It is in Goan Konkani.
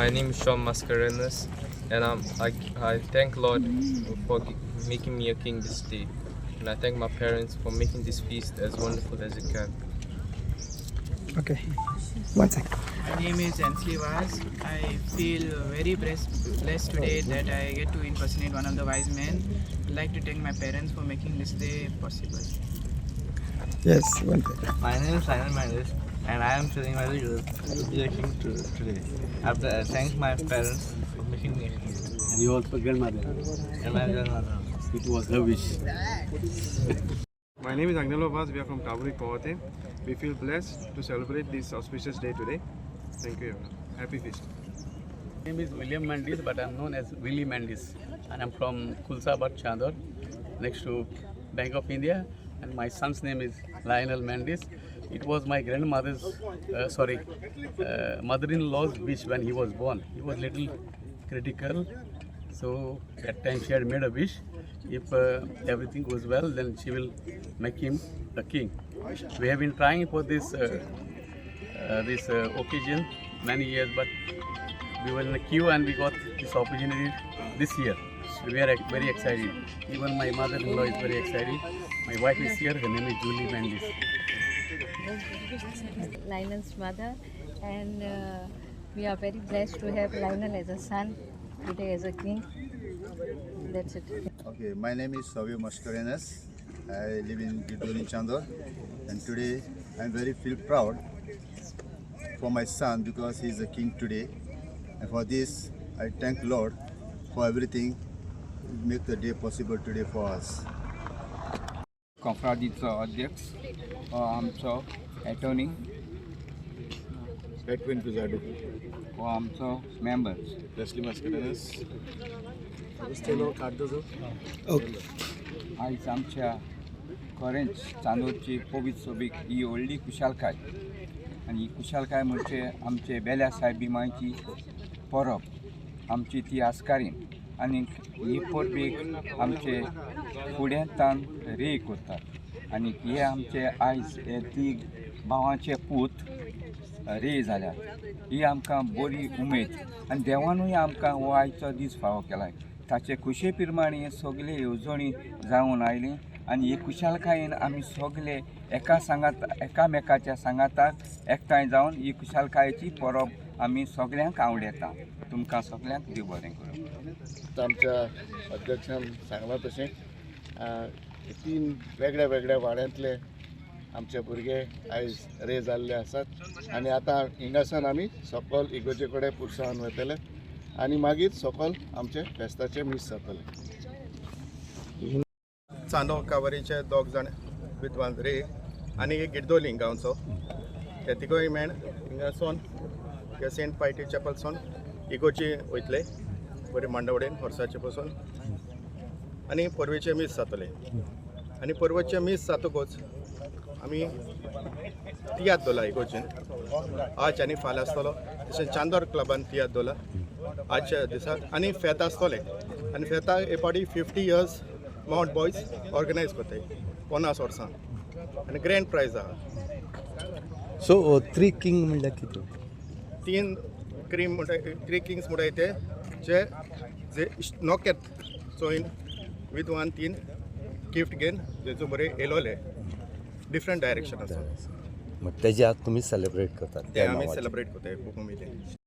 My name is Sean Mascarenas, and I thank Lord for making me a king this day, and I thank my parents for making this feast as wonderful as it can. Okay, one second. My name is Ansley Vaz. I feel very blessed today that I get to impersonate one of the wise men. I'd like to thank my parents for making this day possible. Yes, one second. My name is Simon Mendes and I am feeling very good to be a king today. After I thank my parents for making me a king. And you also grandmother. And my grandmother. It was her wish. My name is Agnelo Vaz. We are from Taburi Kohate. We feel blessed to celebrate this auspicious day today. Thank you. Happy feast. My name is William Mendes, but I'm known as Willie Mendes, and I'm from Kulsabat, Chandor, next to Bank of India. And my son's name is Lionel Mendes. It was my grandmother's, mother-in-law's wish when he was born. He was little critical, so that time she had made a wish. If everything goes well, then she will make him a king. We have been trying for this occasion many years, but we were in a queue and we got this opportunity this year. We are very excited. Even my mother-in-law is very excited. My wife is here. Her name is Julie Mendes. Lionel's mother, and we are very blessed to have Lionel as a son today as a king. That's it. Okay, my name is Savio Mascarenas. I live in Gidoli, Chandor, and today I'm very feel proud for my son because he's a king today. And for this, I thank Lord for everything make the day possible today for us. कोंफ्रादीचो अध्यक्ष हो आमचो एटोनी एडविन पिजाडो, हो आमचो मेंबर. Leslie Mascarenhas. Okay. आयज आमच्या खरेंच चांदोरची पवित्र सोबीक ही व्हडली खुशालकाय आनी ही खुशालकाय म्हणजे आमचे बेल्या सायबी मांयची परब, आमची ती आस्कारीन आनी ही परबेक आमचे फुड्यांतान रे करतात आनी हे आमचे आयज हे तीग भावांचे पूत रे जाल्यात. ही आमकां बरी उमेद आनी देवानूय आमकां हो आयचो दीस फावो केला. ताचे खुशे प्रमाणे सगळे येवजणी जावन आयली आनी हे खुशालकायेन आमी सगळे एका सांगात एकामेकाच्या सांगाताक एकठांय जावन ही खुशालकायेची परब आमी सगळ्यांक आवडटा. तुमकां सगळ्यांक देव बरें करूं. आमच्या अध्यक्षान सांगलां तशें तीन वेगळ्या वेगळ्या वाड्यांतले आमचे भुरगे आयज रे जाल्ले आसात आनी आतां हिंगासान आमी सकल इगोर्जे कडेन पुरसावन वतले आनी मागीर सकल आमचें फेस्ताचें मीस जातलें. चांदो कावरीचे दोग जाण विद्वान रे आनी एक गिरदोली गांवचो, ते तिगूय मेण हिंगासून सेंट पायटी चॅपलसून इगोर्जी वयतले बरे मांडवडेन वर्साचे पसून आनी परवेचें मीस जातलें आनी परवेचें मीस जातकूच आमी तियात्र दवरला इगोर्जेन. आज आनी फाल्यां आसतलो. तशें चांदोर क्लबान तियात्र दवरला आजच्या दिसा आनी फेत आसतलें आनी फेता हे फावटी 50 years mount boys organise करताय, 50 वर्सां आनी ग्रँड प्रायज आहा. सो थ्री किंग म्हणल्यार कितें? तीन क्रीम म्हणटा, थ्री किंग्स म्हणटाय ते जे जे नोकेत चोयन विद्वान तीन गिफ्ट घेवन जेजू बरे येयलोले डिफरंट डायरेक्शन आसा. मग तेजे आज तुमी सेलिब्रेट करतात? ते आमी सेलिब्रेट करताय बुकुमीते.